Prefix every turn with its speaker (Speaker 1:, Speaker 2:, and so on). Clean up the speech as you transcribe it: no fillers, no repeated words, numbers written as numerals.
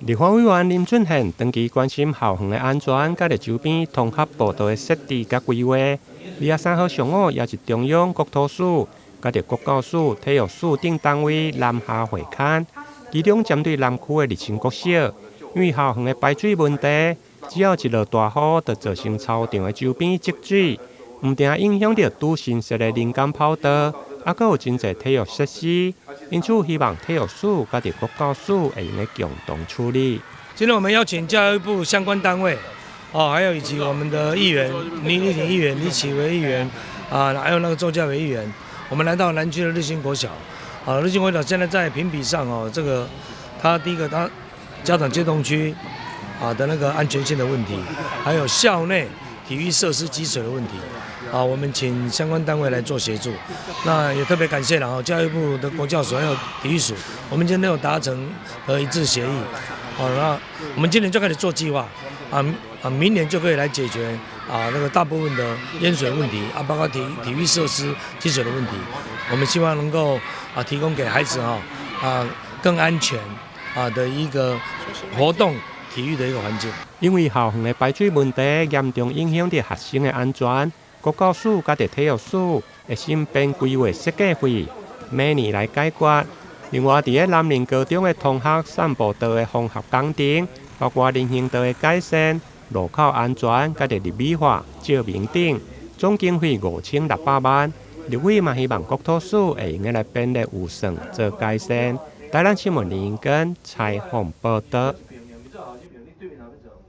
Speaker 1: 立法委員林俊憲長期關心校園的安全，佮著周邊通學步道的設置佮規劃。23號上午，也是中央國土署、佮著國教署、體育署等單位南下會勘，其中針對南區的日新國小，因為校園的排水問題，只要一落大雨，就造成操場的周邊積水，毋但影響著拄新設的林間跑道，猶閣有真濟體育設施，因此希望體育署佮著國教署會用得共同處理。
Speaker 2: 今天我們邀請教育部相關單位，哦，還有以及我們的議員林麗婷議員、李啟維議員，啊，還有那個周家偉議員，我們來到南區的日新國小，啊，日新國小現在在評比上哦，這個他第一個他家長接送區啊的那個安全性的問題，還有校內體育設施積水的問題。啊，我們請相關單位來做協助，那也特別感謝了哈，教育部的國教署還有體育署，我們今天都有達成和一致協議。好，那我們今年就開始做計劃，啊啊，明年就可以來解決啊那個大部分的淹水問題啊，包括體育設施積水的問題。我們希望能夠啊提供給孩子哈啊更安全啊的一個活動體育的一個環境。
Speaker 1: 因為校園的排水問題嚴重影響著學生的安全。國教署佮著體育署會新編規劃設計費，每年來解決。另外，佇咧南寧高中的同學散步道的防合工程，包括人行道的改善、路口安全，佮著綠美化、照明等，總經費5600萬。立委嘛希望國土署會用得來編列預算做改善。台南新聞林根採訪報導。